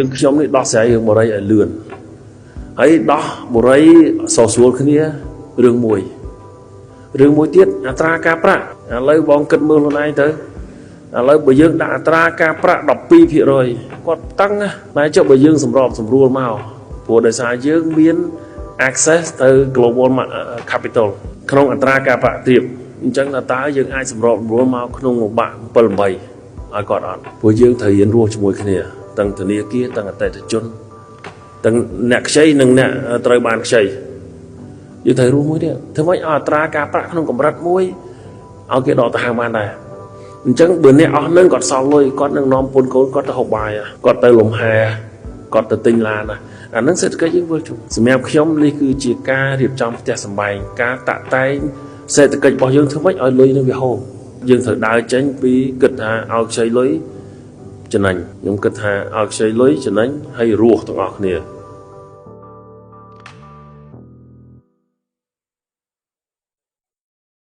យើងខ្ញុំនេះដោះស្រាយរឿងបុរីឲ្យលឿនហើយដោះបុរីសស្រួលគ្នារឿងមួយរឿងមួយទៀតអត្រាការប្រាក់ឥឡូវបងគិតមើលខ្លួនឯងទៅឥឡូវបើយើងដាក់អត្រាការប្រាក់12%គាត់តឹងណាតែចុះបើយើងសម្របសម្រួលមកព្រោះដោយសារយើងមាន access ទៅ global capital ក្នុងអត្រាការប្រាក់ទាបអញ្ចឹងតើយើងអាចសម្របសម្រួលមកក្នុងមួយបាក់7 8ឲ្យគាត់អត់ព្រោះយើងត្រូវរៀនរស់ជាមួយគ្នាទាំងធនាគារទាំងអតិថិជនទាំងអ្នកខ្ចីនិងអ្នកត្រូវបានខ្ចីយើងត្រូវរស់មួយទៀតធ្វើម៉េចឲ្យអត្រាការប្រាក់ក្នុងកម្រិតមួយឲ្យគេដកទៅហាងបានដែរអញ្ចឹងបើអ្នកអស់នឹងគាត់សល់លុយគាត់នឹងនាំពុនកូនគាត់ទៅហូបបាយគាត់ទៅលំហែគាត់ទៅទិញឡានណាអានឹងសេដ្ឋកិច្ចយើងវិលជុំសម្រាប់ខ្ញុំនេះគឺជាការរៀបចំផ្ទះសម្បែងការតាក់តែងសេដ្ឋកិច្ចរបស់យើងធ្វើម៉េចឲ្យលុយនឹងវាហូរយើងត្រូវដើរចេញពីគិតថាឲ្យខ្ចីលុយចំណេញខ្ញុំគិតថាឲ្យខ្ចីលុយចំណេញហើយរស់ទាំងអស់គ្នា។